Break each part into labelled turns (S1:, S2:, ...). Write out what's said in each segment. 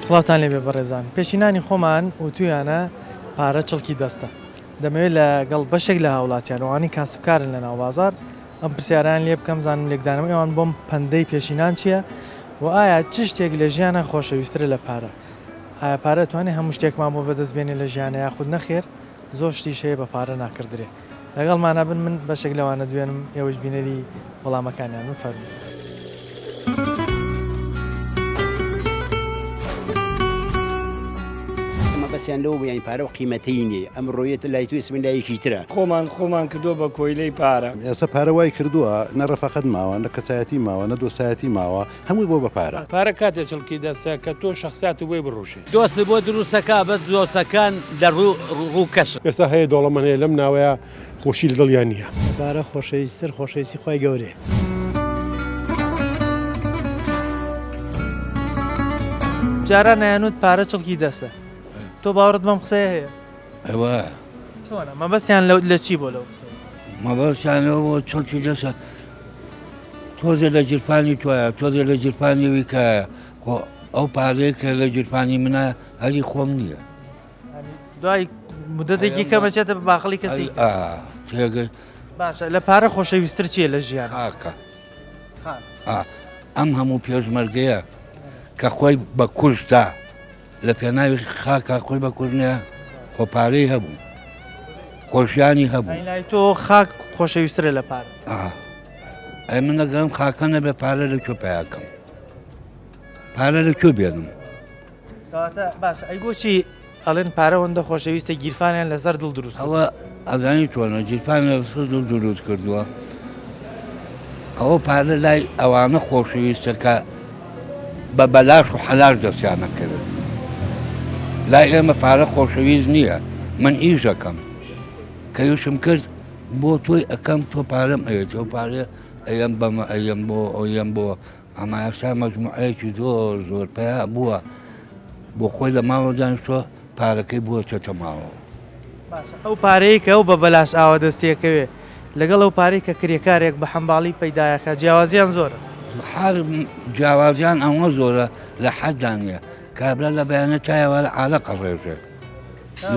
S1: سڵاوتان لێبێ بەڕێزان پێشینانی خۆمان وتویانە پارە چڵکی دەستە دەمەوێت لەگەڵ بەشێک لە هاوڵاتیان ئەوانەی کاسبکارن لە ناو بازار ئەم پرسیاران لێ بکەم زانم لێکدانەوەی ئەوان بۆم پەندەی پێشینان چییە و ئایا چ شتێک لە ژیانە خۆشەویسترە لە پارە ئایا پارە توانێت هەموو شتێکمان بۆ بەدەست بێنێ لە ژیانە یاخود نەخێر زۆر شتیش هەیە بە پارە ناکڕدرێ لەگەڵمانە بن من بەشێک لەوانە دوێنم ئێوەش بینەری وەڵامەکانیان بن فەرموو.
S2: مەبەستیان لەوە بوو یانی پارە و قیمەتەی نییە ئەمڕۆ یەتە لای تۆی سبەی لایەکی ترە.
S3: خۆمان خۆمان کردووە بە کۆیلەی پارە.
S4: ئێستا پارە وای کردووە نە ڕەفاقەت ماوە نە کەسایەتی ماوە نە دۆستایەتی ماوە هەمووی بۆ بە پارە.
S3: پارە کاتێ چڵکی دەستە کە تۆ شەخسیاتت بۆی بڕوشێ.
S5: دۆست بۆ دروستەکا بەس دۆستەکان لە ڕووکەشن.
S6: ئێستا هەیە دەوڵەمەند هەیە لەم ناوەیا خۆشی لە دڵیا نییە.
S7: لە پارە خۆشەویستتر خۆشەویستی خوای گەورەیە.
S1: جاران ئەیانوت پارە چڵکی دەستە تۆ باوەڕت بەم قسەیە هەیە؟
S8: ئەوە
S1: چۆنە مەبەستیان لەو لە چی بۆ لەو قسەیە؟
S8: مەبەستیان لەوە بۆ چڵکی دەستە تۆزێ لە گیرفانی تۆیە تۆزێ لە گیرفانی وی کایە خۆ ئەو پارەیە کە لە گیرفانی منە هەری خۆم نییە
S1: دوای مدەتێکی کەم ئەچێتە باخڵی کەسی
S8: تێگەی
S1: باشە لە پارە خۆشەویستتر چییە لە ژیان؟
S8: خاکە ئەم هەموو پێشمەرگەیە کە خۆی بە کوشتدا لە پێناوی خاکا خۆی بە کوشت نەیە خۆ پارەی هەبوو خۆشیانی هەبوو
S1: لای تۆ خاک خۆشەویسترە لە پارە
S8: ئەی من لەگەڵم خاکە نەبێ پارە لە کوێ پیاکەم پارە لە کوێ بێنم
S1: کەواتە باشە ئەی بۆچی ئەڵێن پارە ئەوەندە خۆشەویستە گیرفانیان لەسەر دڵ دروست
S8: ئەوە ئەزانی چۆنە گیرفانیان لەسەر دڵ دروست کردووە ئەوە پارە لای ئەوانە خۆشەویستە کە بە بەلاش و حەلاش دەستیانە کرد لای ئێمە پارە خۆشەویست نییە من ئیش دەکەم کە یوشم کرد بۆ تۆی ئەەکەم تۆ پارەم ئەوێت ئەو پارە ئەیەم بەمە ئەیەم بۆ ئەوەم بۆ ئەما ئێستا مەجموعەیەکی زۆر زۆر پەیا بووە بۆ خۆی لە ماڵەوە دانیشتووە پارەکەی بۆ چێتە ماڵەوە.
S1: باشە ئەو پارەیەی کە ئەو بە بەلاش ئاوا دەستی ئەکەوێ لەگەڵ ئەو پارەی کە کرێکارێک بە حەمباڵی پەیدایەکا جیاوازیان زۆرە؟
S8: هەر جیاوازیان ئەوە زۆرە لە حەددا نییە کابرا لە بەیانە تا ئێوارە عارەق ئەڕێژێ.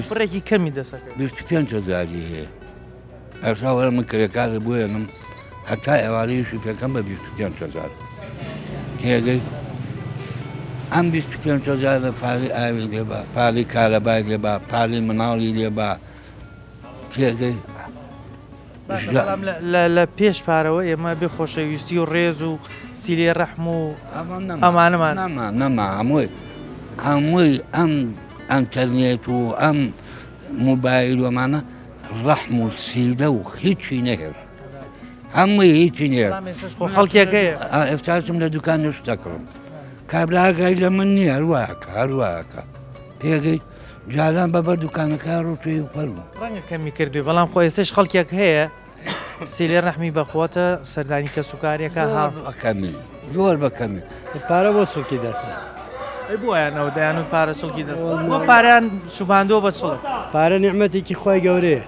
S1: بڕێکی کەمی دەسەکەوێ.
S8: 25 هەزاری هەیە. ئێستا وەرە من کرێکارت بوێنم هەتا ئێوارە ئیشی پێکەم بە 25 هەزار تێگەی ئەم 25 هەزارە پارەی ئاوی لێ با پارەی کارەبای لێ با پارەی مناڵی لێ با تێگەی
S1: باشە بەڵام لە پێش پارەوە ئێمە بێ خۆشەویستی و ڕێز و سیلەی ڕەحم و ئەمانەمان
S8: نەما نەما هەمووی هەمووی ئەم ئەنتەرنێت و ئەم موبایل و ئەمانە ڕەحم و سیلە و هیچی نەهێشت هەمووی هیچی نییە
S1: خۆ خەڵکێک هەیە
S8: ئێستاشم لە دوکان شت دەکڕم کابرا ئاگای لە من نییە هەرواکە هەرواکە پێگەی جاران بە بەر دوکانەکە ڕۆ توێی فەرموو
S1: ڕەنگە کەمی کردوێ بەڵام خۆ ئێستش خەڵکێک هەیە سیلەی ڕەحمی بەخواتە سەردانی کەسوکارێکە ها
S8: زۆر بە کەمی زۆر بە کەمی.
S7: پارە بۆ چڵکی دەستە.
S1: ئەی بۆ ئەیان ئەوە دەیان وت پارە چڵکی دەستە بۆ پارەیان شوباندووە بە چڵک.
S7: پارە نیعمەتێکی خوای گەورەیە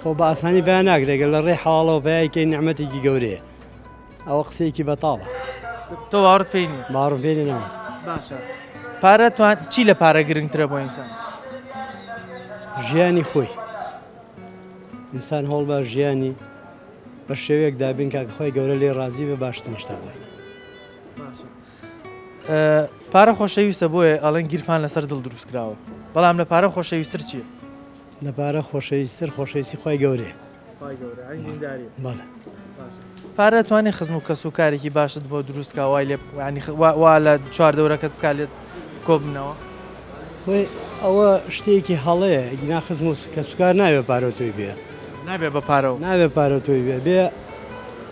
S7: خۆ بە ئاسانی پیا ناکرێت گەر لە ڕێی حەواڵەوە پەیای کەی نیعمەتێکی گەورەیە ئەوە قسەیەکی بەتاڵە.
S1: تۆ باوەڕت پێی نییە؟
S7: باوەڕم پێی نییە نەوەڵا.
S1: باشە پارە توان چی لە پارە گرنگترە بۆ ئینسان؟
S7: ژیانی خۆی. ئینسان هەوڵ با ژیانی بە شێوەیەک دابین کا کە خوای گەورە لێی ڕازی بێ باشترین شتە بۆی.
S1: پارە خۆشەویستە بۆیە ئەڵێن گیرفان لەسەر دڵ دروست کراوە بەڵام لە پارە خۆشەویستتر چییە؟
S7: لە پارە خۆشەویستتر خۆشەویستی خوای گەورەیە.
S1: خوای گەورە ئەی دینداریە.
S7: بەڵێ.
S1: پارە توانێ خزم و کەس و کارێکی باشت بۆ دروست کا وای لێ ینی وا لە چواردەورەکەت بکا لێت کۆبنەوە؟
S7: خۆی ئەوە شتێکی هەڵەیە ئەگینا خزم و کەسوکار نابێ پارە تۆی بێ.
S1: نابێ بە پارەوە.
S7: نابێ پارە تۆی بێ بێ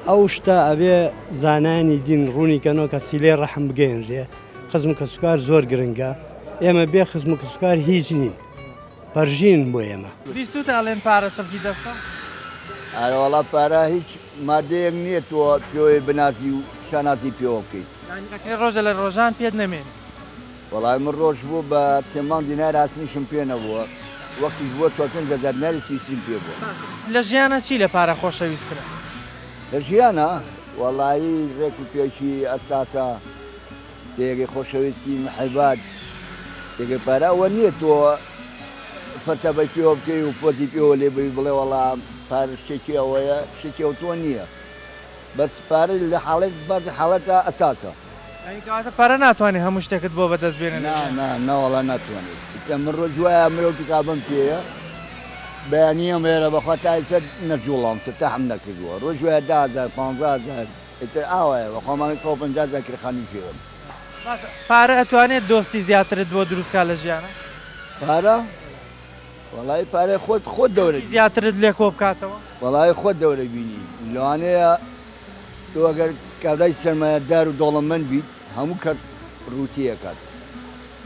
S7: ئەو شتە ئەبێ زانایانی دین ڕوونی کەنەوە کە سیلەی ڕەحم بگەیەنرێ خزم و کەسوکار زۆر گرنگە ئێمە بێ خزم و کەسوکار هیچ نین. پەرژینن بۆ ئێمە.
S1: بیستوتە ئەڵێن پارە چڵکی دەستە؟
S9: ئەرەوەڵا پارە هیچ مادەیەک نییە تۆ پێوەی بنازی و شانازی پێوە بکەیت.
S1: یانی ئەکرێ ڕۆژە لە ڕۆژان پێت نەمێنێ.
S9: وەڵای من ڕۆژ بوو بە سێ مانگ دینار ئاسنیشم پێ نەبووە وەختیش بووە 4-5 هەزار دیناری سویسریم پێ بووە.
S1: باشە لە ژیانا چی لە پارە خۆشەویسترە؟
S9: لە ژیانا؟ وەڵایی ڕێک و پێکی ئەساسە. تێگەی خۆشەویستی محەبات تێگەی پارە ئەوە نییە تۆ فەرسەفەی پێوە بکەی و پۆزی پێوە لێ بەی بڵێ وەڵا پارە شتێکی ئەوەیە شتێکی ئەو تۆ نییە بەس پارە لە حاڵێت بازی حاڵەتە ئەساسە.
S1: یانی کەواتە پارە ناتوانێت هەموو شتێکت بۆ بەدەست بێنێ لە
S9: نا
S1: ژیان؟
S9: نا نەوەڵا ناتوانێت ئیستا من ڕۆژ وایە مرۆ پیکابم پێیە بەیانیەم ئێرە بەخوا تا ئیستا نەجوڵام ستاحم نەکردووە ڕۆژ وایە 10,000 15,000 ئیتر ئاوایە بەخوا مانگی 150 هەزار کرێخانووی پێیە.
S1: باشە پارە ئەتوانێت دۆستی زیاترت بۆ دروست کا لە ژیانا؟
S9: پارە؟ وەڵایی پارە خۆت خۆت دەورە
S1: خەڵکی زیاترت لێ کۆ بکاتەوە؟
S9: وەڵایی خۆت دەورە بینی لەوانەیە تۆ ئەگەر کابرای سەرمایەدار و دەوڵەمەند بیت هەموو کەس ڕووتی ئەکات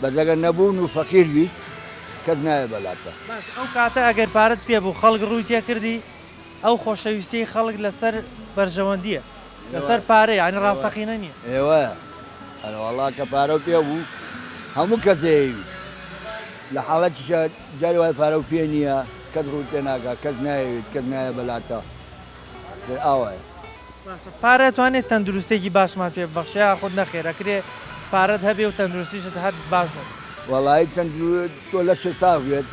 S9: بەس ئەگەر نەبوون و فەقیر بیت کەس نایە بەلاتە.
S1: باش ئەو کاتە ئەگەر پارەت پێ بوو خەڵک ڕووی تێکردی ئەو خۆشەویستیەی خەڵک لەسەر بەرژەوەندیە لەسەر پارەیە یانی ڕاستەقینە نیە.
S9: ئێ وایە ئەرەوەڵا کە پارەو پێ بوو هەموو کەس دەیەویت لە حاڵەتیشا جاری وایە پارەو پێ نیە کەس ڕووت تێ ناکا کەس نایەویت کەس نایە بەلاتە ئیتر ئاوایە.
S1: باشە پارە ئەتوانێت تەندروستێکی باشمان پێ ببەخشێ یاخود نەخێر ئەکرێ پارەت هەبێ و تەندروستیشت هەر باش نەبێ؟
S9: وەڵایی تەندرو تۆ لەشت ساغ بێت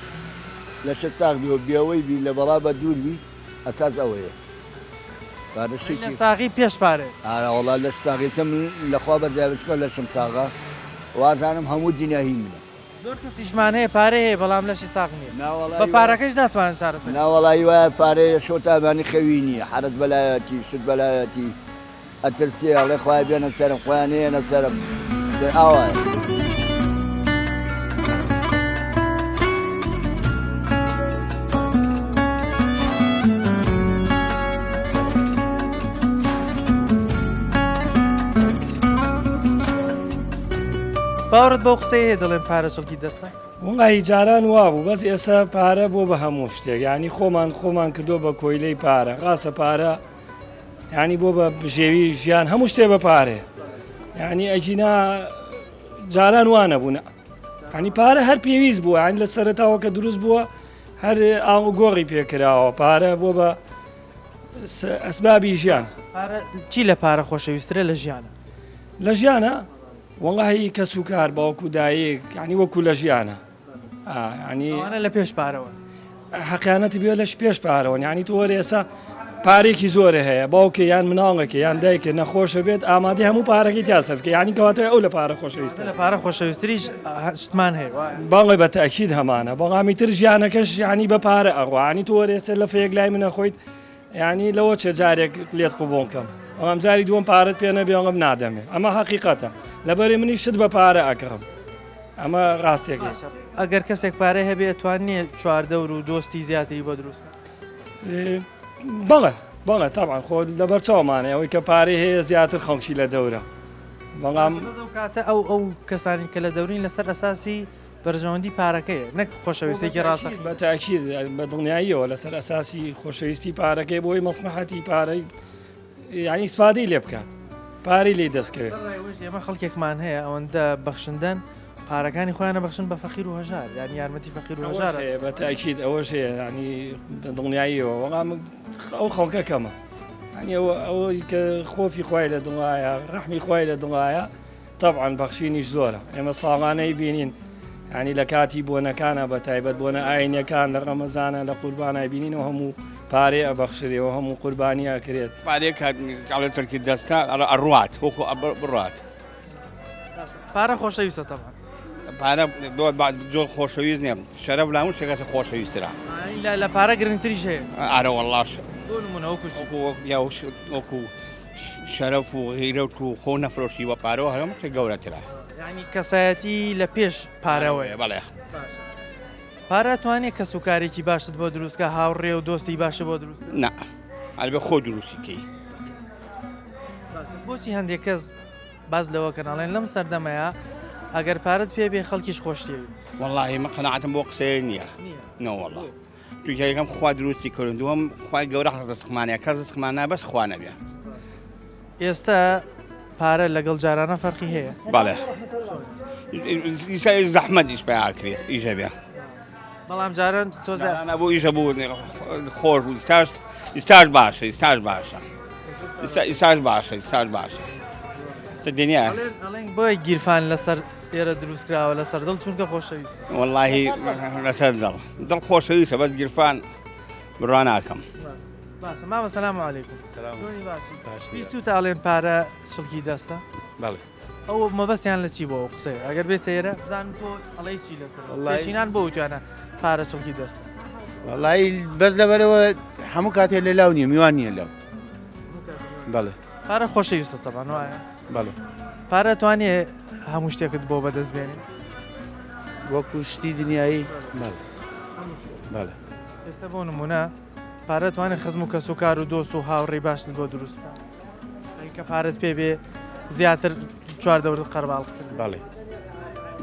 S9: لەشت ساغ بێ و بێوەی بی لە بەڵا بە دوور بی ئەساس ئەوەیە پارە
S1: لە
S9: شتێکی
S1: ساغی پێش پارەیە.
S9: ئارە وەڵا لەش ساغی چە من لە خوا بەزیابێ چونکە لەشم ساغە وازانم هەموو دنیا هی منە.
S1: زۆر کەسیشمان هەیە پارەی هەیە بەڵام لەشی ساغ نییە
S9: ناوەڵا
S1: بە
S9: هیوایە
S1: پارەکەیش ناتوانن چارەسەری بکەن.
S9: ناوەڵا هیوایە پارەیە شەو تابانی خەوی نییە حەرەس بەلایەتی شت بەلایەتی ئەترسێ ئەڵێ خوایە بێنە سەرم خوایە نەیەنە سەرم ئیتر ئاوایە.
S1: باوەڕت بەو قسەیە هەیە دەڵێن پارە چڵکی دەستە؟
S3: وەڵاهی جاران وابوو بەس ئێستا پارە بۆ بە هەموو شتێک یعنی خۆمان خۆمان کردو بە کۆیلەی پارە ڕاستە پارە یعنی بۆ بە بژێوی ژیان هەموو شتێ بە پارێ یعنی ئەگینا جاران وانە بوون ینی پارە هەر پێویست بووە یان لە سەرتاوە کە دروست بووە هەر ئاڵ و گۆڕی پێکراوە پارە بۆ بە ئەسبابی ژیان
S1: چی لە پارە خۆشەویسترە لە ژیانە
S3: لە ژیانە وەڵاهی کەس و کار باوک و دایک یعنی وەکو لە ژیانە
S1: ینی ئەوانە لە پێش پارەوە
S3: حەقیانەتی بێ لەش پێش پارەوە ینی تۆ وەرە ئێستا پارێکی زۆرە هەیە باوکێ یان مناڵێکە یان دایکە نەخۆشە بێت ئامادەی هەموو پارەکەی تیا سەرف کە یعنی کەواتە ئەو لە پارە خۆشەویستە
S1: لە پارە خۆشەویستریش شتمان هەیە
S3: بەڵێ بە تاکید هەمانە بەڵامی تر ژیانەکەش ینی بە پارە ئەڕوانی تۆ وەرە ئێستا لە فەیەک لای منە خۆیت یانی لەوە چێ جارێک لێت قبوڵ کەم بەڵام جاری دووەم پارەت پێ نەبێ ئەڵێم نادەمێ ئەمە حەقیقەتە لەبەری منی شت بە پارە ئەکڕم ئەمە ڕاستێکە
S1: ئەگەر کەسێک پارەی هەبێ ئەتوانێ چواردەور و دۆستی زیاتری بۆ دروست
S3: بەڵێ بەڵێ تاوان خۆ لەبەر چاومانە ئەوەی کە پارەی هەیە زیاتر خەڵکی لە دەورە بەڵام
S1: کاتە ئەو ئەو کەسانی کە لە دەورین لەسەر ئەساسی بەرژەوەندی پارەکەیە نەک خۆشەویستێکی ڕاستەقینە.
S3: بە تاکید بە دڵنیاییەوە لەسەر ئەساسی خۆشەویستی پارەکەی بۆی مەسلحەتی پارەی یعنی ئیسفادەی لێ بکات پارەی لێ دەستکەوێت.
S1: ئێمە خەڵکێکمان هەیە ئەوەندە بەخشندەن پارەکانی خۆیانە بەخشن بە فەقیر و هەژار یان یارمەتی فەقیر و هەژار
S3: بە تاکید ئەوەش هەیە ینی بە دڵنیاییەوە بەڵام ئەو خەڵکە کەمە ینی ئەوەی کە خۆفی خوای لە دڵایە ڕەحمی خوای لە دڵایە تەبعەن بەخشینیش زۆرە ئێمە ساڵانەی بینین ینی لە کاتی بۆنەکانە بە تایبەت بۆنە ئاینەکان لە ڕەمەزانە لە قوربانای بینینەوە هەموو پارێ ئەبەخشرێەوە هەموو قوربانی ئەکرێت.
S10: پارەیە کە ئەڵێ تەرکی دەستە ئەڵێ ئەڕوات وەکو بڕات.
S1: پارە خۆشەویستە تەبعەن.
S10: پارە زۆر خۆشەویست نییە شەرەف لە هەموو شتێک خۆشەویسترە.
S1: لە پارە گرنگتریش هەیە.
S10: ئارە وەڵڵا.
S1: بۆ نموونە وەکو چی؟
S10: وەکو شەرەف و غیرەت و خۆ نەفرۆشی بە پارەوە هەموو شتێک گەورەترە.
S1: یانی کەسایەتی لە پێش پارەوەیە.
S10: بەڵێ.
S1: باشە پارە توانێ کەس و کارێکی باشت بۆ دروست کە هاوڕێ و دۆستی باشت بۆ دروست کە؟
S10: نا ئەبێ خۆ دروستی کەی.
S1: باشە بۆچی هەندێک کەس باس لەوە کەن ئەڵێن لەم سەردەمەیە ئەگەر پارەت پێ بێ خەڵکیش خۆشتێوی؟
S10: وەڵاهی من قەناعەتم بۆ قسەیە نییە.
S1: نییە.
S10: نەوەڵا. چونکە یەکەم خوا دروستی کردن دووەم خوای گەورە ڕزقمانە کەس ڕزقمان نا بەس خوا نەبێ.
S1: ئێستا پارە لەگەڵ جارانە فەرقی هەیە؟
S10: بەڵێ زەحمەت ئیش پیا کرێت ئیشە بێ.
S1: بەڵام جاران تۆزە
S10: بۆ ئیشە بوو خۆش بوو ئیستاش ئیستاش باشە ئیستاش باشە ئیستاش باشە ئیستاش باشە. دنیا
S1: ئەڵێن بۆیە گیرفان لەسەر ئێرە دروست کراوە لەسەر دڵ چونکە خۆشەویستە.
S10: وەڵاهی لەسەر دڵ دڵ خۆشەویستە بەس گیرفان بڕوا ناکەم.
S1: باشە مامە سلام علیکم. چۆنی باشی؟ بیستوتە ئەڵێن پارە چڵکی دەستە؟
S11: بەڵێ.
S1: ئەو مەبەستیان لە چی بۆ ئەو قسەیە ئەگەر بێتە ئێرە بزانم تۆ ئەڵێی چی لەسەر پێشینان بۆ وتویانە پارە چڵکی دەستە.
S11: وەڵی بەس لەبەرەوە هەموو کاتێ لە لاو نییە میوان نییە لەو بەڵێ
S1: پارە خۆشەویستە تەبان وایە
S11: بەڵێ
S1: پارە توانێ هەموو شتێکت بۆ بەدەست بێنێ
S11: وەکو شتی دنیایی بەڵێ بەڵێ
S1: ئێستا بۆ نمونە پارە توانێ خزم و کەس و کار و دۆست و هاوڕێی باشت بۆ دروست بکە کە پارەت پێ بێ زیاتر چواردەورت قەرباڵتر
S11: بەڵێ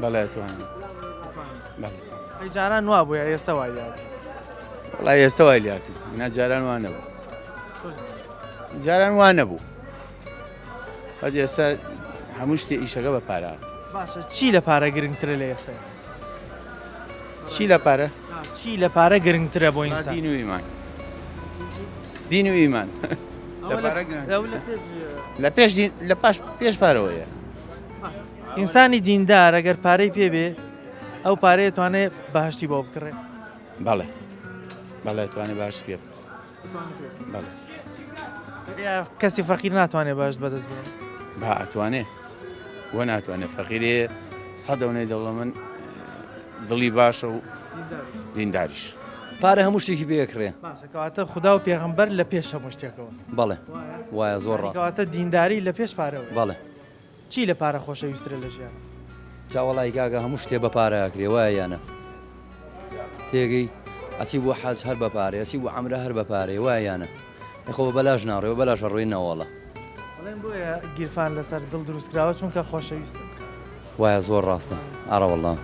S11: بەڵێ توانێ بەڵێ
S1: ئەی جاران وا بووە ئێستا وای لات
S11: وڵای ئێستا وای لاتوو نا جاران وا نەبوو جاران وا نەبوو بەس ئێستا هەموو شتێ ئیشەکە بە پارە
S1: باشە چی لە پارە گرنگترە لە ئێستا
S11: چی لە پارە
S1: چی لە پارە گرنگترە بۆ ئینسان
S11: دین و ئیمان دین و ئیمان لە پێش لە پاش پێش پارەوەیە
S1: ئینسانی دیندار ئەگەر پارەی پێ بێ ئەو پارەیە توانێ بەهشتی بۆ بکڕێ
S11: بەڵێ بەڵێ توانێ باش پێ بەڵێ
S1: کەسی فەقیر ناتوانێت باش بەدەست بێنێ
S11: با ئەتوانێ وە ناتوانێت فەقیرێ سەدەونەی دەوڵەمەند دڵی باشە و دینداریش.
S12: پارە هەموو شتێکی پێکرێ.
S1: باشە کەواتە خودا و پێغەمبەر لە پێش هەموو شتێکەوە.
S12: بەڵێ وایە زۆر ڕاست.
S1: کەواتە دینداری لە پێش پارەوە.
S12: بەڵێ.
S1: چی لە پارە خۆشەویسترە لە ژیان؟
S12: جا وەڵی کاکە هەموو شتێ بە پارە ئەکرێ وایە یا نا؟ تێگەی ئەچی بۆ حەج هەر بە پارەیە ئەچی بۆ عەمرە هەر بە پارەیە وایە یا نا؟ ئەی خۆ بە بەلاش ناڕۆی بە بەلاش ئەڕۆی نەوەڵا.
S1: ئەڵێن بۆیە گیرفان لەسەر دڵ دروست کراوە چونکە خۆشەویستە.
S12: وایە زۆر ڕاستە ئەڕەوەڵا.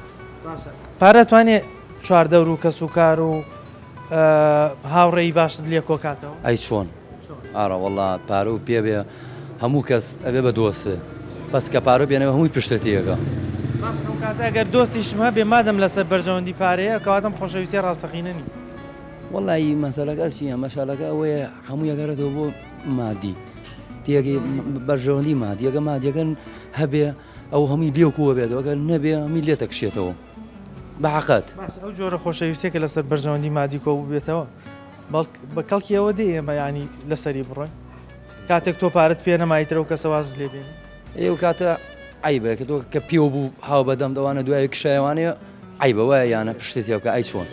S1: باشە پارە توانێ چواردەور و کەس و کار و هاوڕێی باشت لێ کۆکاتەوە؟
S12: ئەی چۆن ئارە وەڵا پارە و پێ بێ هەموو کەس ئەبێ بە دۆست بەس کە پارە پێ نەبێ هەمووی پشتە تێکە.
S1: باشە ئەو کاتە ئەگەر دۆستیشم هەبێ مادەم لەسەر بەرژەوەندی پارەیە کەواتە ئەم خۆشەویستیە ڕاستەقینە نیە.
S12: وەڵایی مەسەلەکە چیە مەشەلەکە ئەوەیە هەمووی ئەگەڕێتەوە بۆ مادی تێگەی بەرژەوەندی مادی ئەگە مادیەکە هەبێ ئەو هەمووی لێ کۆ بێتەوە ئەگەر نەبێ هەمووی لێتە کشێتەوە بە حەقەت.
S1: باشە ئەو جۆرە خۆشەویستیە کە لەسەر بەرژەوەندی مادی کۆ بووبێتەوە بەڵک بە کەڵکی ئەوە دێ ئێمە یانی لەسەری بڕۆین کاتێک تۆ پارەت پێ نەما ئیتر ئەو کەسە وازت لێ بێنێ.
S12: ئێ ئەو کاتە عەیبە کە تۆ کە پێوە بوو هاو بەدەم دەوانە دوای کشایەوانەیە عەیبە وایە یانە پشتت تێ بکە ئەی چۆن.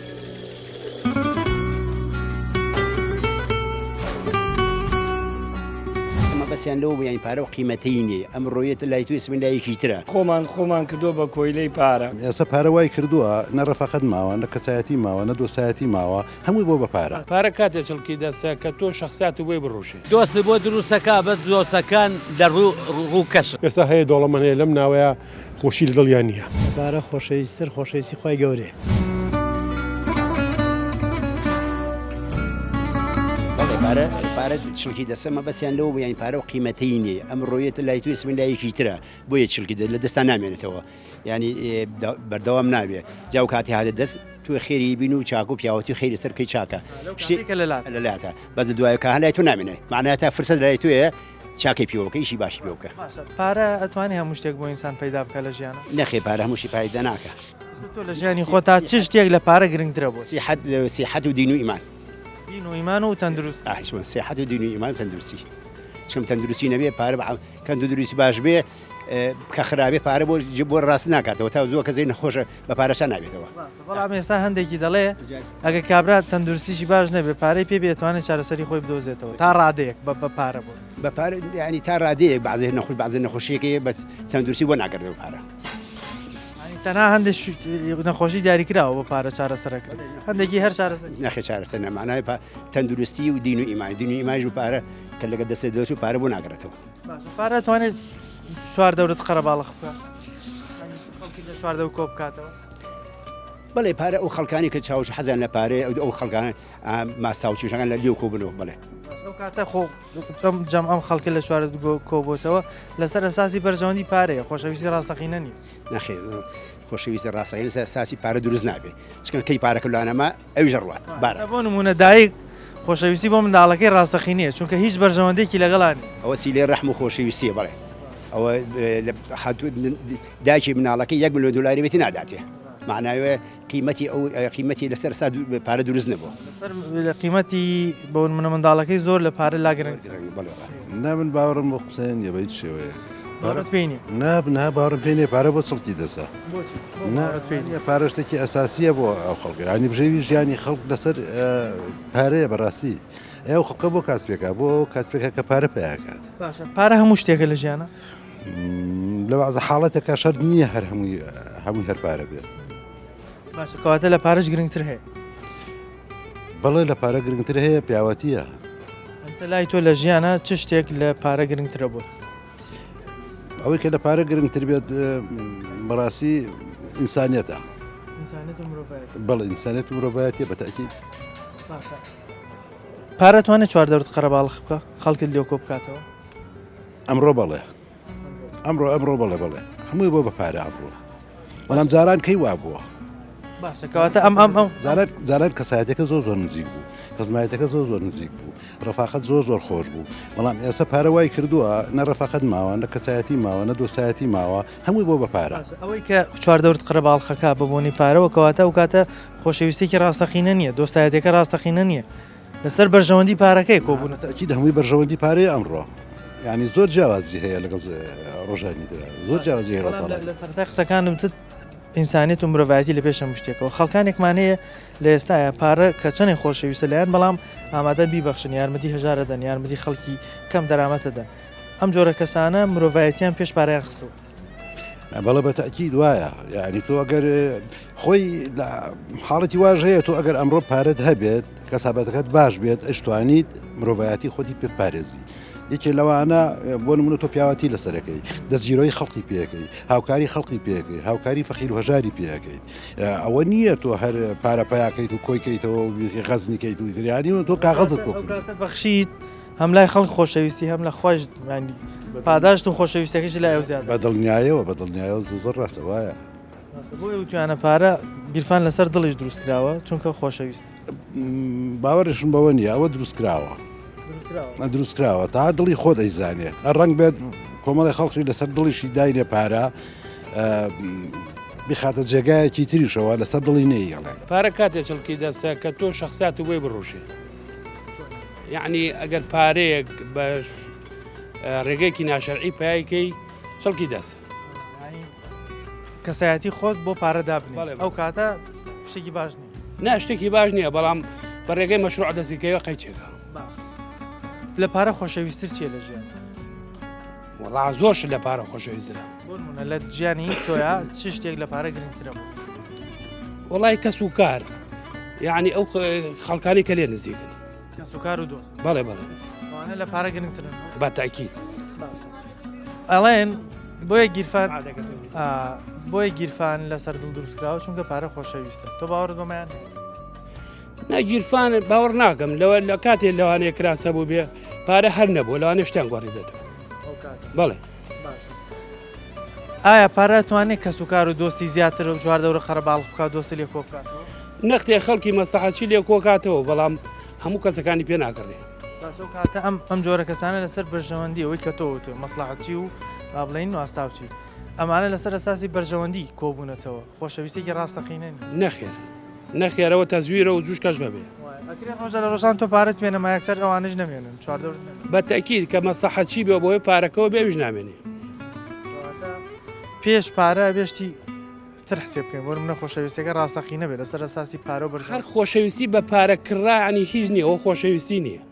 S2: مەبەستیان لەوە بوو یانی پارە و قیمەتەی نییە ئەمڕۆ یەتە لای تۆ سبەی لایەکی ترە.
S3: خۆمان خۆمان کردووە بە کۆیلەی پارە.
S4: ئێستا پارە وای کردووە نە ڕەفاقەت ماوە نە کەسایەتی ماوە نە دۆستایەتی ماوە هەمووی بۆ بە پارە.
S13: پارە کاتێ چڵکی دەستە کە تۆ شەخسیاتت بۆی بڕوشێ.
S5: دۆست بۆ دروستەکا بەس دۆستەکان لە ڕووکەشن.
S6: ئێستا هەیە دەوڵەمەند هەیە لەم ناوەیە خۆشی لە دڵیا نییە.
S7: پارە خۆشەویستتر خۆشەویستی خوای گەورەیە.
S2: بەڵێ پارە پارە چڵکی دەسە مەبەستیان لەوە بوو یانی پارە و قیمەتەی نییە ئەمڕۆ یەتە لای تۆ سبەی لایەکی ترە بۆیە چڵکی دە لە دەستا نامێنێتەوە یانی بەردەوام نابێ جا و کاتی هاتە دەست تۆ خێری بین و چاک و پیاوەتی خێری سەر بکەی چاکە
S1: شتێکە لە لات
S2: لە لاتە بەس لە دوای کە لای تۆ نامێنێ معناها تا فرسەت لای تۆیە چاکەی پێوە بکە ئیشی باشی پێوە بکە.
S1: باشە پارە ئەتوانێ هەموو شتێک بۆ ئینسان پەیدا بکا لە ژیانا؟
S2: نەخێر پارە هەموو شتی پایدا ناکا.
S1: ئێستا تۆ لە ژیانی خۆتا چ شتێک لە پارە گرنگترە بۆت؟
S2: سیحەت سیحەت و دین و ئیمان.
S1: دین و ئیمان و تەندروستی.
S2: ئاه چۆن سیحەت و دین و ئیمان و تەندروستی. چونکە تەندروستی نەبێ پارە بە کە تەندروستی باش بێ کە خراپێ پارە بۆ بۆ ڕاست ناکاتەوە تا زووە کەسێک نەخۆشە بە پارەشا نابێتەوە.
S1: ڕاستە بەڵام ئێستا هەندێکی دەڵێ ئەگەر کابرا تەندروستیشی باش نەبێ پارەی پێ بێ ئەتوانێ چارەسەری خۆی بدۆزێتەوە تا ڕادەیەک بە بە پارە بۆ.
S2: بە پارە یانی تا ڕادەیەک بەعزێ نەخۆش بەعزێ نەخۆشیەکەی بە تەندروستی بۆ ناگەڕێتەوە پارە.
S1: یانی تەنها هەندێک نەخۆشی دیاریکراوە بە پارە چارەسەرەکرێت هەندێکی هەر چارەسەر
S2: نەخێ چارەسەر نە معنای تەندروستی و دین و ئیمان دین و ئیمانیش بە پارە کە لەگەڵ دەستێ دەچوو پارە بۆ ناگەڕێتەوە.
S1: باشە پارە توانێت چواردەورت قەرەباڵخ بکات خەڵکی لە چواردەور کۆ بکاتەوە؟
S2: بەڵێ پارە ئەو خەڵکانی کە چاوش حەزیان لە پارەیە ئەو خەڵکانە ماستاوچیشەکان لە لیو کۆبنەوە بڵێ
S1: ئەو کاتە خۆ ئەم جەم ئەم خەڵکە لە چوارە کۆبووتەوە لەسەر ئەساسی بەرژەوەندی پارەیە خۆشەویستی ڕاستەقینە نیە
S2: نەخێر خۆشەویستی ڕاستەقینە لەسەر ئەساسی پارە دروست نابێت چکە کەی پارەکە لانەما ئەویش ڕوات
S1: بارە بۆ نمونە دایک خۆشەویستی بۆ منداڵەکەی ڕاستەقینەیە چونکە هیچ بەرژەوەندێکی لەگەڵا نیە
S2: ئەوە سیلەی ڕەحم و خۆشەویستیە بەڵێ. ئەوە خاتوو دایکی مناڵەکەی یەک ملیۆن دلاری بێتی ناداتێ معناوێ قیمەتی ئەو قیمەتی لەسەر سا پارە دروست نەبوو
S1: لە قیمەتی بۆ منە منداڵەکەی زۆر لە پارە لاگرن
S4: نا من باوەڕم بۆ قسەیە نییە بە هیچ شێوەیەک
S1: باوەڕت پێی نییە؟
S4: نا نا باوەڕم پێی نییە پارە بۆ چڵکی دەسە نا پارە شتێکی ئەساسیە بۆ ئەو خەڵکە ینی بژێوی ژیانی خەڵک لەسەر پارەیە بەڕاستی ئەو خەڵکە بۆ کاسپێکە بۆ کاسپێکە کە پارە پیاکات
S1: باشە پارە هەموو شتێکە لە ژیانە
S4: لە بەعزە حاڵەتێکا شەرت نییە هەر هەمووی هەمووی هەر پارە بێت.
S1: باشە کەواتە لە پارەش گرنگتر هەیە.
S4: بەڵێ لە پارە گرنگتر هەیە پیاوەتیە.
S1: ئەمسە لای تۆ لە ژیانە چ شتێک لە پارە گرنگترە بۆت؟
S4: ئەوەی کە لە پارە گرنگتر بێت بەڕاستی ئینسانیەتە.
S1: ئینسانیەت و مرۆڤایەتی.
S4: بەڵێ ئینسانیەت و مرۆڤایەتیە بە تەئکید.
S1: باشە پارە توانێت چواردەورت قەرەباڵخ بکە خەڵکت لێ کۆ بکاتەوە؟
S4: ئەمڕۆ بەڵێ ئەمڕۆ ئەمڕۆ بەڵێ بەڵێ هەمووی بۆ بە پارە ئەمڕۆ بەڵام جاران کەی وا بووە
S1: باشە کەواتە ئەم ئەم ئەم
S4: جاران جاران کەسایەتەکە زۆر زۆر نزیک بوو خزمایەتەکە زۆر زۆر نزیک بوو ڕفاقەت زۆر زۆر خۆش بوو بەڵام ئێستا پارە وای کردووە نە ڕفاقەت ماوە نە کەسایەتی ماوە نە دۆستایەتی ماوە هەمووی بۆ بە پارە
S1: ئەوەی کە چواردەورت قەرەباڵخەکە بە بۆنی پارەوە کەواتە ئەو کاتە خۆشەویستێکی ڕاستەقینە نییە دۆستایەتەکە ڕاستەقینە نییە لەسەر بەرژەوەندی پارەکەی کۆبوونە.
S4: تەئکید هەمووی بەرژەوەندی پارەیە ئەمڕۆ یانی زۆر جیاوازی هەیە لەگەڵ ڕۆژانی ترا زۆر جیاوازی هەیە لە ساڵانی.
S1: لە سەرەتای قسەکانم وتت ئینسانیەت و مرۆڤایەتی لە پێش هەموو شتێکەوە خەڵکانێکمان هەیە لە ئێستایا پارە کە چەندێک خۆشەویستە لایان بەڵام ئامادەن بیبەخشن یارمەتی هەژارە دەن یارمەتی خەڵکی کەم دەرامەتە دەن ئەم جۆرە کەسانە مرۆڤایەتیان پێش پارەیان خستووە.
S4: بەڵێ بە تەئکید وایە یعنی تۆ ئەگەر خۆی لە حاڵەتی واش هەیە تۆ ئەگەر ئەمڕۆ پارەت هەبێت کەسابەتەکەت باش بێت ئەشتوانیت مرۆڤایەتی خۆتی پێ پارێزی یەکێ لەوانە بۆ نمونە تۆ پیاوەتی لەسەرەکەی دەستگیرۆی خەڵکی پێەکەی هاوکاری خەڵکی پێەکەی هاوکاری فەقیر و هەژاری پێەکەیت ئەوە نییە تۆ هەر پارە پیاکەیت و کۆیکەیتەوە و غەزنیکەیت و تریانی و تۆ کاغەزت کۆ
S1: بەخشیت هەم لای خەڵک خۆشەویستی هەم لە خوایش ینی پاداشت و خۆشەویستەکەشی لای ئەو زیاد
S4: بە دڵنیایەوە بە دڵنیایەوە زۆر زۆر ڕاستە وایە.
S1: ڕاستە بۆیە وتویانە پارە گیرفان لەسەر دڵیش دروست کراوە چونکە خۆشەویست.
S4: باوەڕیشم بەوە نییە ئەوە دروست کراوە دروست کراوە تا دڵی خۆت ئەیزانێ ڕەنگ بێت کۆمەڵی خەڵکی لەسەر دڵیشی داینێ پارە بخاتە جێگایەکی تریشەوە لەسەر دڵی نەیەڵێ.
S13: پارە کاتێ چڵکی دەستە کە تۆ شەخسیات و بۆی بڕوشێ. یەعنی ئەگەر پارەیەک بە ڕێگەیەکی ناشەرعی پیایکەی چڵکی دەست.
S1: کەسایەتی خۆت بۆ پارە دابنێ ئەو کاتە شتێکی باش نییە.
S13: نا شتێکی باش نییە بەڵام بە ڕێگەی مەشروع دەستی کەوێ قەیچێکە.
S1: لە پارە خۆشەویستتر چییە لە ژیان؟
S13: وەڵا زۆر شت لە پارە خۆشەویسترە.
S1: بۆ نمونە لە ژیانی تۆیا چ شتێک لە پارە گرنگترە بۆ؟
S13: وەڵای کەس و کار یعنی ئەو خەڵکانی کە لێ نزیکن.
S1: کەس و کار و دۆست.
S13: بەڵێ بەڵێ.
S1: ئەوانە لە پارە گرنگترن.
S13: بە تاکید.
S1: ئەڵێن بۆیە گیرفان بۆیە گیرفان لەسەر دڵ دروستکراوە چونکە پارە خۆشەویستە تۆ باوەڕت بەمەیان هەیە؟
S13: نا گیرفان باوەڕ ناکەم لەوە لە کاتێ لەوانەیە کراسە بوو بێ پارە هەر نەبوو لەوانەیە شتیان گۆڕی بێتەوە بەڵێ
S1: ئایا پارە توانێت کەس و کار و دۆستی زیاتر و چواردەورە قەرەباڵغ بکات دۆستی لێ کۆ بکاتەوە؟
S13: نەختێ خەڵکی مەسلحەچی لێ کۆکاتەوە بەڵام هەموو کەسەکانی پێ ناکڕێ.
S1: باشە ئەو کاتە ئەم ئەم جۆرە کەسانە لەسەر بەرژەوەندی ئەوەی کە تۆ وتت مەسلحەچی و با بڵێین واستاوچی ئەمانە لەسەر ئەساسی بەرژەوەندی کۆبوونەتەوە خۆشەویستێکی ڕاستەقینە نیە.
S13: نەخێر نەخێرەوە تەزویرە و جوش کەشفە بێ.
S1: ئەکرێ ڕۆژە لە ڕۆژان تۆ پارەت پێ نەما یەکسەر ئەوانەش نەمێنن چواردەورت نەمێنن.
S13: بە تەئکید کە مەسلەحەتچی بێ و بەهۆی پارەکەوە بێ ئەویش نامێنێ.
S1: کەواتە پێش پارە ئەبێ شتی تر حسێب بکەین بۆ نمونە خۆشەویستیەکە ڕاستەقینە بێ لەسەر ئەساسی پارە و بەرژەوەندی.
S13: هەر خۆشەویستی بە پارە کڕا یانی هیچ نیە ئەوە خۆشەویستی نیە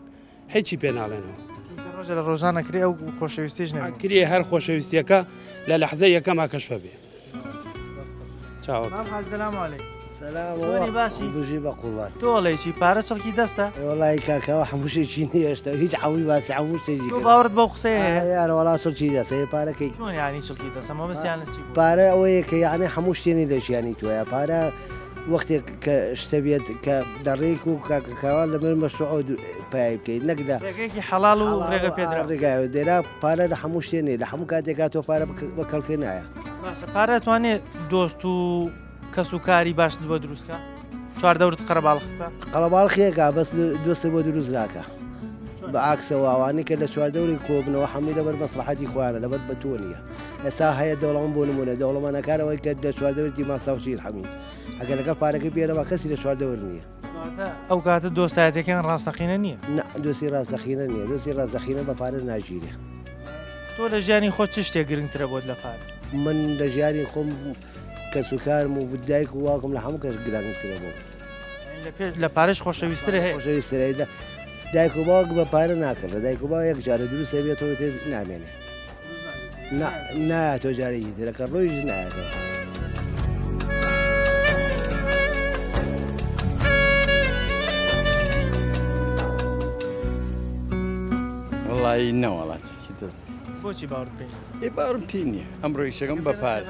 S13: هیچی پێ ناڵێنەوە.
S1: چونکە ڕۆژە لە ڕۆژان ئەکرێ ئەو خۆشەویستیش نەمێنێ.
S13: ئەکرێ هەر خۆشەویستیەکە لە لەحزەی یەکەما کەشفە بێ. چاوە.
S1: مام حاج سلام علیک.
S14: سلام
S1: چۆنی باشی؟
S14: بژی بە قوڕبان.
S1: تۆ ئەڵێی چی پارە چڵکی دەستە؟
S14: وەڵی کاکە هەموو شتێکی نییە هێشتا هیچ عەوی باسی هەموو شتێکی
S1: تۆ باوەڕت بەو قسەیە هەیە؟
S14: یارە وەڵا چڵکی دەستە ئێ پارەکەی
S1: چۆن یانی چڵکی دەستە مەبەستیان لە چی بوو؟
S14: پارە ئەوەیە کە یعنی هەموو شتێنی لە ژیانی تۆیە پارە وەختێک کە شتە بێت کە لە ڕێک و کاکە کاوان لە من مەشروع پای بکەیت نەک لە
S1: ڕێگەیەکی حەڵاڵ و ڕێگە پێدراو
S14: ڕێگایەوە دێرا پارە لە هەموو شتێ نیە لە هەموو کاتێکا تۆ پارە بە کەڵکێ نایە.
S1: باشە پارە ئەتوانێ دۆست و کەس و کاری باشت بۆ دروست کا چواردەورت قەرەباڵخ بکا؟
S14: قەڵەباڵخیەکا بەس دۆستت بۆ دروست ناکا. بە عاکسەوە ئەوانەی کە لە چواردەوری کۆبنەوە هەمووی لەبەر مەسڵەحەتی خۆیانە لەبەر بە تۆ نییە ئێستا هەیە دەوڵەمەند بۆ نمونە دەوڵەمەنەکان ئەوەی کە لە چواردەورتی ماستاوچین حەمی ئەگەر لەگەڵ پارەکەی پێنەما کەسی لە چواردەور نییە.
S1: کەواتە ئەو کاتە دۆستایەتیەکەیان ڕاستەقینە نییە؟
S14: نا دۆستی ڕاستەقینە نییە دۆستی ڕاستەقینە بە پارە ناگیرێ.
S1: تۆ لە ژیانی خۆت چ شتێک گرنگترە بۆت لە پارە؟
S14: من لە ژیانی خۆم کەسوکارم و دایک و باوکم لە هەموو کەس گرنگترە بۆم.
S1: لە پارەش خۆشەویسترە هەیە؟
S14: خۆشەویسترە لە دایک و باوک بە پارە ناکڕێ دایک و باوک یەک جارە دروستە بێتەوە تر نامێنێ نایاتەوە جارێکی ترە کە ڕۆیش نایەتەوە.
S15: وەڵی نەوەڵا چی دەست
S1: بۆچی باوەڕت پێی
S15: ئێ باوەڕم پێی نییە ئەمڕۆ ئیشەکەم بە پارە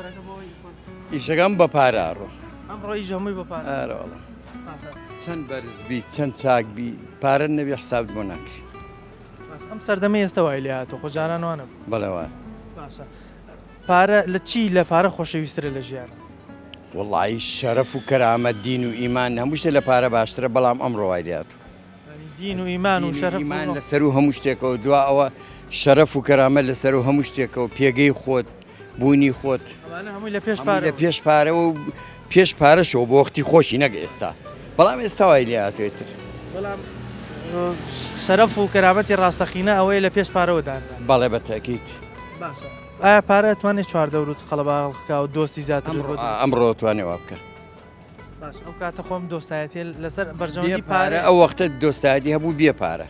S15: ئیشەکەم بە پارە ئەڕۆ
S1: ئەمڕۆ ئیش هەمووی بە پارە
S15: ئارە وەڵا چەند بەرز بی چەند چاک بی پارە نەبی حسابت بۆ ناکری
S1: ئەم سەردەمە ئێستا وای لێ هاتوو خۆ جاران وانە
S15: بەڵێ وایە
S1: باشە پارە لە چی لە پارە خۆشەویسترە لە ژیان
S15: وەڵی شەرەف و کەرامەت دین و ئیمان هەموو شتێ لە پارە باشترە بەڵام ئەمڕۆ وای لێ هاتوو
S1: دین و ئیمان و شەرەف
S15: ئیمان لە سەرو هەموو شتێکەوە دوا ئەوە شەرەف و کەرامەت لە سەرو هەموو شتێکەوە پێگەی خۆت بوونی خۆت
S1: هەمووی لە پێش پارە
S15: لە پێش پارەوە و پێش پارەشەوە بۆ وەختی خۆشی نەک ئێستا بەڵام ئێستا وای لێ هاتوێتر
S1: بەڵام شەرەف و کەرامەتی ڕاستەقینە ئەوەیە لە پێش پارەوە دانرا
S15: بەڵێ بە تەکیت
S1: باشە ئایا پارە توانێت چواردەورت قەڵەباڵ بکا و دۆستی زیاتر
S15: ئەمڕۆ توانێ وا بکە
S1: باش ئەو کاتە خۆم دۆستایەتی لەسەر بەرژەوەندی پارە
S15: ئەو وەختە دۆستایەتی هەبوو بێ پارە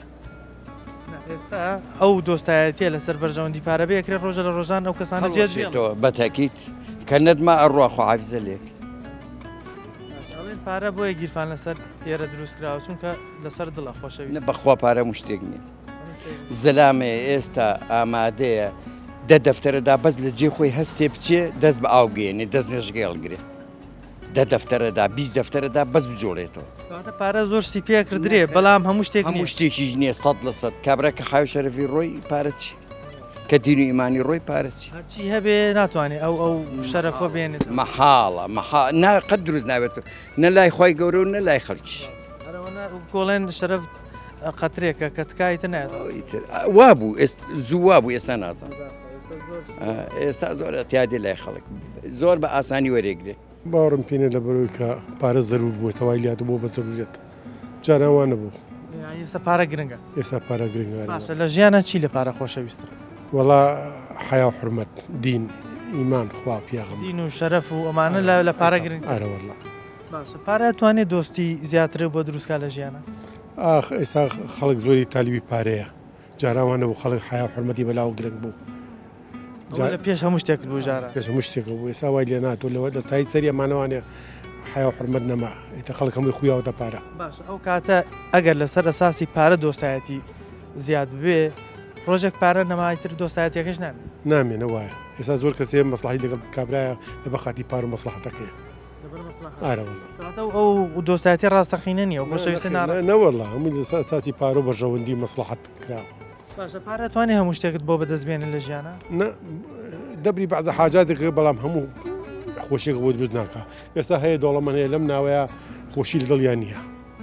S1: ئێستا ئەو دۆستایەتیە لەسەر بەرژەوەندی پارە بێ کرێ ڕۆژە لە ڕۆژان ئەو کەسانە
S15: جێتەوە بەتەکیت کە نەدما ئەڕوا خۆحافزە لێک
S1: پارە بۆیە گیرفان لەسەر ئێرە دروست کراوە چونکە لەسەر دڵە خۆشەویست
S15: بەخوا پارە مشتێک نییە زەلامێ ئێستا ئامادەیە دە دەفتەرەدا بەس لە جێ خۆی هەستێ بچێ دەست بە ئاو گەێنێ دەست نوێژگەی هەڵگرێ دە دەفتەرەدا 20 دەفتەرەدا بەس بجۆڵێتەوە.
S1: کەواتە پارە زۆر شتی پێ کردرێ بەڵام هەموو شتێک
S15: هەموو شتێکیش نییە سەد لە سەد کابرا کە حاوی شەرەفی ڕۆی پارە چی کە دین و ئیمانی ڕۆی پارە چی
S1: هەرچی هەبێ ناتوانێ ئەو ئەو شەرەفە بێنێت
S15: مەحاڵە مەحا نا قەت دروست نابێت نە لای خوای گەورە و نە لای خەڵکیش
S1: گۆڵێن شەرەف قەترێکە کە تکایتە نایەت
S15: وابوو زوو وابوو ئێستا نازانم ئێستا زۆر اعتیادی لای خەڵک زۆر بە ئاسانی وەرێگرێ.
S6: باوەڕم پێ نیە لەبەرئەوەی کە پارە زەرور بووە تەوای لات بووە بە زەرورەت جاران وا نەبوو.
S1: یانی ئێستا پارە گرنگە.
S6: ئێستا پارە گرنگە.
S1: باشە لە ژیانا چی لە پارە خۆشەویسترە؟
S6: وەڵا حەیا و حورمەت دین ئیمان خوا پیاغەمبەر.
S1: دین و شەرەف و ئەمانە لە پارە گرنگترە.
S6: ئارە وەڵا.
S1: باشە پارە ئەتوانێ دۆستی زیاتر بۆ دروست کا لە ژیانا؟
S6: ئاخ ئێستا خەڵک زۆری تالیبی پارەیە. جاران وا نەبوو خەڵک حەیا و حورمەتی بەلاوە گرنگ بوو.
S1: لە پێش هەموو شتێک بوو جاران.
S6: پێش هەموو شتێک بوو ئێستا وای لێ ناتوە لەوە لە سای سەری ئەمانەوانێ حەیا و حورمەت نەما ئیتر خەڵک هەمووی خویاوەتە پارە.
S1: باشە ئەو کاتە ئەگەر لەسەر ئەساسی پارە دۆستایەتی زیاد ببێ ڕۆژێک پارە نەما ئیتر دۆستایەتیەکەش نامێنێ.
S6: نامێنێ وایە ئێستا زۆر کەس هەیە مەسڵەحەی لەگەڵ کابرایە لەبەر خاتری پارە و مەسڵەحەتەکەیە.
S1: کەواتە ئەو دۆستایەتی ڕاستەقینە نییە و خۆشەویستی ناڕاست.
S6: نەوەڵا هەمووی لەسەر ئەساسی پارە و بەرژەوەندی و مەسڵەحەت کراوە.
S1: باشە پارە توانێ هەموو شتێکت بۆ بەدەست بێنێ لە ژیانا؟
S6: نا دەبری بەعزە حاجاتێک بەڵام هەموو خۆشیێک بۆ دروست ناکا. ئێستا هەیە دەوڵەمەند هەیە لەم ناوەیە خۆشی لە دڵیان نییە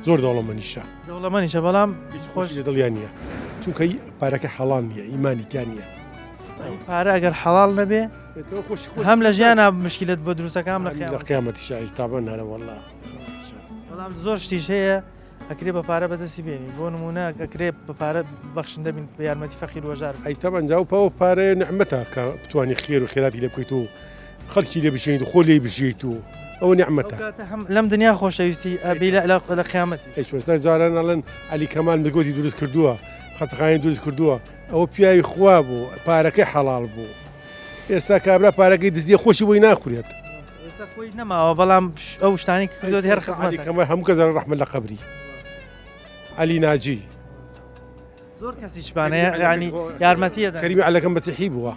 S6: زۆر دەوڵەمەنیشە.
S1: دەوڵەمەنیشە بەڵام
S6: هیچ خۆشی لە دڵیان نییە چونکە پارەکە حەڵال نییە ئیمانی تیا نییە.
S1: پارە ئەگەر حەڵال نەبێ هەم لە ژیانا مشکلت بۆ دروستەکە هەم
S6: لە قیامەتیشا تابان هەرە وەڵا.
S1: بەڵام زۆر شتیش هەیە ئەکرێ بە پارە بەدەستی بێنی بۆ نمونە ئەکرێ بە پارە بەخشندە بین بە یارمەتی فەقیر وەژار.
S6: ئەی تەبعەن جا ئەو پاوە پارەیە نیعمەتە کە بتوانی خێر و خێراتی لێ بکەیت و خەڵکی لێ بژێنیت و خۆ لێی بژیت و ئەوە نیعمەتە.
S1: ئەو کاتە هەم لەم دنیا خۆشەویستی ئەبی لە قیامەتیش.
S6: ئەی چۆن ئێستا جاران ئەڵێن عەلی کەمال مزگەوتی دروست کردووە خەستەخانەی دروست کردووە ئەوە پیاوی خوا بوو پارەکەی حەڵاڵ بوو ئێستا کابرا پارەکەی دزیە خۆشی بۆی ناخورێت.
S1: ئێستا خۆی نەماوە بەڵام ئەو شتانی کردووە هەر خزمەت
S6: کەمە هەموو کەس ڕەحمەت لە قەبری عەلی ناجی
S1: زۆر کەسی شبانەیە ینی یارمەتیە
S6: کەریمی عەلەکەم مەسیحی بووە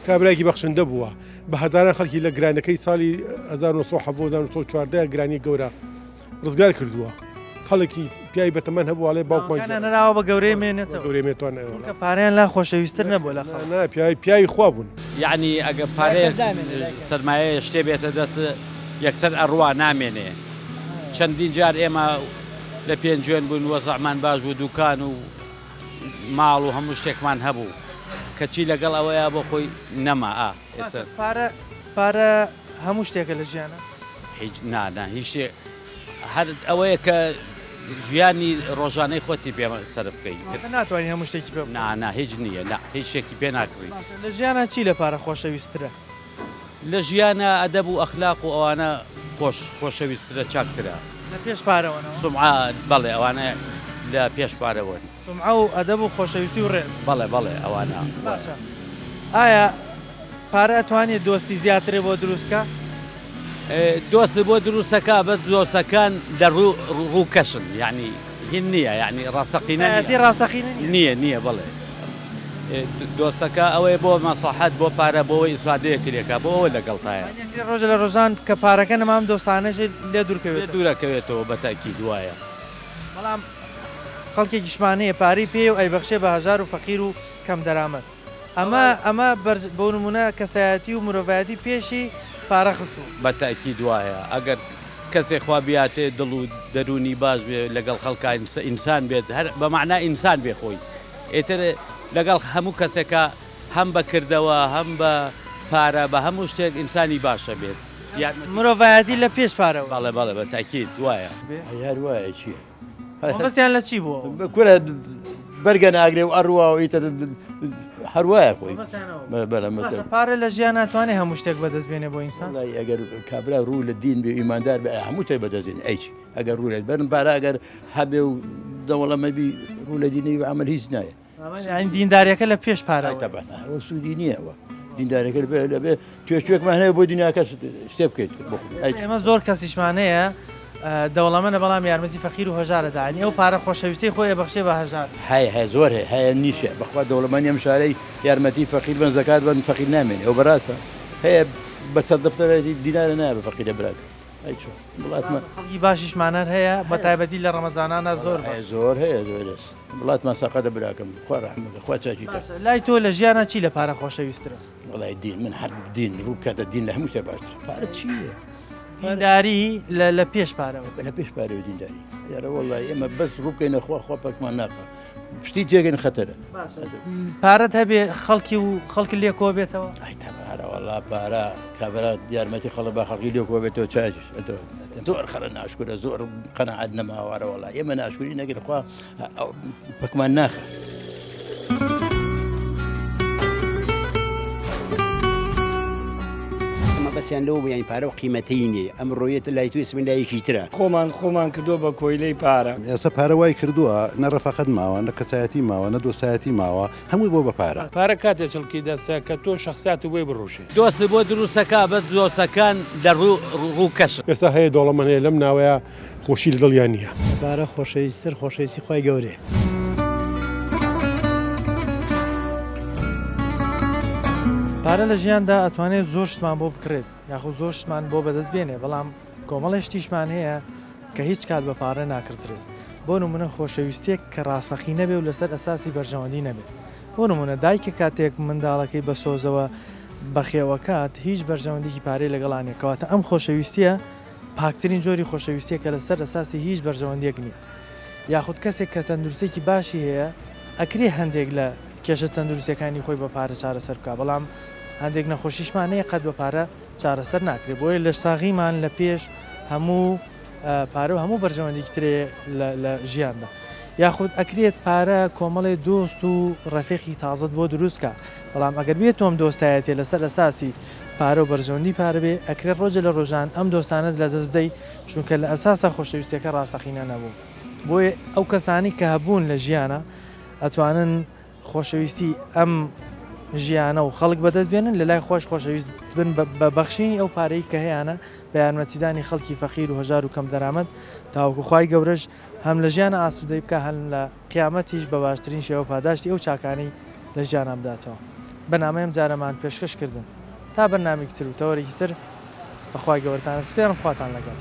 S6: کابراکی بەخشندە بووە بە هەزاران خەڵکی لە گرانەکەی ساڵی 1970 گرانی گەورە ڕزگار کردووە خەڵکی پیاوی بەتەمەن هەبوو ئەڵێ باوکمان
S1: ناوەکانیان نراوە بە گەورەی مێنێتەوە
S6: گەورەی مێتوانەوە
S1: چونکە پارەیان لا خۆشەویستر نەبووە لە خەڵک.
S6: نا پیاوی پیاوی خوا بوون.
S5: یەعنی ئەگە پارەیەک سەرمایەیە شتێ بێتە دەست یەکسەر ئەڕوا نامێنێ چەندین جار ئێمە لە پێنجوێن بووین وەزعمان باش بوو دوکان و. ماڵ و هەموو شتێکمان هەبوو کەچی لەگەڵ ئەوەیا بۆ خۆی نەما ئا ئێستا.
S1: باشە پارە پارە هەموو شتێکە لە ژیانا؟
S5: هیچ نا نا هیچ شتێ هەر ئەوەیە کە ژیانی ڕۆژانەی خۆتی پێ سەرف بکەی.
S1: واتە ناتوانی هەموو شتێکی پێ بکڕی؟
S5: نا نا هیچ نییە نا هیچ شتێکی پێ ناکڕی.
S1: باشە لە ژیانا چی لە پارە خۆشەویستترە؟
S5: لە ژیانا ئەدەب و ئەخلاق و ئەوانە خۆش خۆشەویسترە چاکترە.
S1: لە پێش پارەوەنەوە؟
S5: سومعە بەڵێ ئەوانە لە پێش پارەوەن.
S1: سومعە و ئەدەب و خۆشەویستی و ڕێز.
S5: بەڵێ بەڵێ ئەوانە.
S1: باشە ئایا پارە ئەتوانێ دۆستی زیاترێ بۆ دروست کا؟
S5: دۆست بۆ دروستەکا بەس دۆستەکان لە ڕوو ڕووکەشن یانی هین نییە یانی ڕاستەقینە نییە.
S1: دۆستایەتی ڕاستەقینە نییە.
S5: نییە نییە بەڵێ دۆستەکە ئەوەیە بۆ مەسڵەحەت بۆ پارە بۆ ئەوەی ئیسفادەیەکی لێکا بۆ ئەوە لەگەڵتایە.
S1: یانی ئەکرێ ڕۆژێ لە ڕۆژان کە پارەکە نەما ئەم دۆستانەشی لێ دوور
S5: لێ
S1: کەوێتەوە.
S5: دوور ئەکەوێتەوە بە تەئکید وایە.
S1: بەڵام خەڵکێکیشمان هەیە پارەی پێیە و ئەیبەخشێ بە هەژار و فەقیر و کەم دەرامەت. ئەمە ئەمە بەرز بۆ نموونە کەسایەتی و مرۆڤایەتی پێشی پارە خستووە.
S5: بە تەئکید وایە ئەگەر کەسێ خوا بیاتێ دڵ و دەروونی باش بێ لەگەڵ خەڵکا ئینسان بێت هەر بە مەعنا ئینسان بێ خۆی ئیتر لەگەڵ هەموو کەسێکا هەم بە کردەوە هەم بە پارە بە هەموو شتێک ئینسانی باشە بێت
S1: یارمەتی مرۆڤایەتی لە پێش پارەوە.
S5: بەڵێ بەڵێ بە تەئکید وایە.
S9: ئەی هەر وایە چیە؟
S1: مەبەستیان لە چی بووە؟
S9: کورە بەرگە ناگرێ و ئەڕوا و ئیتر هەر وایە خۆی.
S1: باشە پارە لە ژیان ناتوانێ هەموو شتێک بەدەست بێنێ بۆ ئینسان؟
S9: وەڵای ئەگەر کابرا ڕوو لە دین بێ ئیماندار بێ هەموو شتێک بەدەست دێنێ ئەی چی ئەگەر ڕوو لە بەرم پارە ئەگەر هەبێ و دەوڵەمە بی ڕوو لە دینی عەمەل هیچ نایە.
S1: یانی دینداریەکە لە پێش پارە
S9: ئەوە سوودی نییە ئەوە دیندارەکە لەبێ توێشتێکمان هەیە بۆ دنیاکە شتێ بکەیت
S1: ئێمە زۆر کەسیشمان هەیە دەوڵەمەنە بەڵام یارمەتی فەقیر و هەژارە دانی ئەو پارە خۆشەویستی خۆی بەخشێ بە هەژار
S9: هەیە هەیە زۆر هەیە هەیە نیشە بەخوا دەوڵەمەنی ئەم شارەی یارمەتی فەقیر بن زەکات بن فەقیر نامێنێ ئەو بەڕاستە هەیە بە سەر دەفتەرێتی دینارە نایە بە فەقیرە براکە ئەی چۆن وڵاتمان
S1: خەڵکی باشیشمان هەر هەیە بە تایبەتی لە ڕەمەزانانە زۆر
S9: زۆر هەیە زۆر وڵاتمان سەقەتە براکەم خوا ڕەحمەکە خوا چاکی کە.
S1: باشە لای تۆ لە ژیانا چی لە پارە خۆشەویسترە؟
S9: وەڵای دین من هەر دین ڕوو بکاتە دین لە هەموو شتێ باشترە پارە چییە؟
S1: دینداری لە لە پێش پارەوە
S9: لە پێش پارەوە دینداری یارە وەڵای ئێمە بەس ڕوو بکەینە خوا خوا پەکمان ناخا پشتی تێگەن خەتەرە
S1: پارەت هەبێ خەڵکی و خەڵک لێ کۆ بێتەوە
S9: ئای تەبارە وەڵا پارە کابرا یارمەتی خەڵک بە خەڵکی لێ کۆ بێتەوە چاکیش زۆر خەرە ناشکرە زۆر قەناعەت نەماوە وەڵا ئێمە ناشکری نەگەر خوا پەکمان ناخە.
S2: مەبەستیان لەوە بوو یانی پارە و قیمەتەی نییە ئەمڕۆ یەتە لای تۆ ئێستا لایەکی ترە.
S3: خۆمان خۆمان کردووە بە کۆیلەی پارە.
S4: ئێستا پارە وای کردووە نە ڕەفاقەت ماوە نە کەسایەتی ماوە نە دۆستایەتی ماوە هەمووی بۆ بە پارە.
S13: پارە کاتێ چڵکی دەستە کە تۆ شەخسیاتت بۆی بڕوشێ.
S5: دۆست بۆ دروستەکا بەس دۆستەکان لە ڕووکەشن.
S6: ئێستا هەیە دەوڵەمەند هەیە لەم ناوەیا خۆشی لە دڵیا نییە.
S7: لە پارە خۆشەویستتر خۆشەویستی خوای گەورەیە.
S1: پارە لە ژیاندا ئەتوانێت زۆر شتمان بۆ بکڕێت یاخود زۆر شتمان بۆ بەدەست بێنێ بەڵام کۆمەڵێ شتیشمان هەیە کە هیچ کات بە پارە ناکڕدرێت بۆ نمونە خۆشەویستیەک کە ڕاستەقینە بێ و لەسەر ئەساسی بەرژەوەندی نەبێت بۆ نمونە دایکە کاتێک منداڵەکەی بە سۆزەوە بەخێوەکات هیچ بەرژەوەندیکی پارەی لەگەڵا نیە کەواتە ئەم خۆشەویستیە پاکترین جۆری خۆشەویستیە کە لەسەر ئەساسی هیچ بەرژەوەندیەک نیە یاخود کەسێک کە تەندروستێکی باشی هەیە ئەکرێ هەندێک لە کێشە تەندروستیەکانی خۆی بە پارە چارەسەر بکا بەڵام هەندێک نەخۆشیشمان هەیە قەت بە پارە چارەسەر ناکرێت بۆیە لەشساغیمان لە پێش هەموو پارە و هەموو بەرژەوەندیکی ترێ لە ژیاندا یاخود ئەکرێت پارە کۆمەڵێ دۆست و ڕەفیقی تازەت بۆ دروست کا بەڵام ئەگەر بێت تۆم دۆستایەتێ لەسەر ئەساسی پارە و بەرژەوەندی پارە بێ ئەکرێت ڕۆژێ لە ڕۆژان ئەم دۆستانەت لەدەست بدەی چونکە لە ئەساسا خۆشەویستیەکە ڕاستەقینە نەبوو بۆیە ئەو کەسانەی کە هەبوون لە ژیانا ئەتوانن خۆشەویستی ئەم ژیانە و خەڵک بەدەست بێنن لە لای خۆش خۆشەویست بن بە بەخشینی ئەو پارەی کە هەیانە بە یارمەتیدانی خەڵکی فەقیر و هەژار و کەم دەرامەت تاوەکو خوای گەورەش هەم لە ژیانە ئاسوودەی بکا هەم لە قیامەتیش بە باشترین شێوە پاداشتی ئەو چاکانەی لە ژیانا بداتەوە. بەرنامەی ئەم جارەمان پێشکەش کردن. تا بەرنامەیەکی تر و تەوەرێکی تر بە خوای گەورەتان ئەسپێرم خواتان لەگەڵ.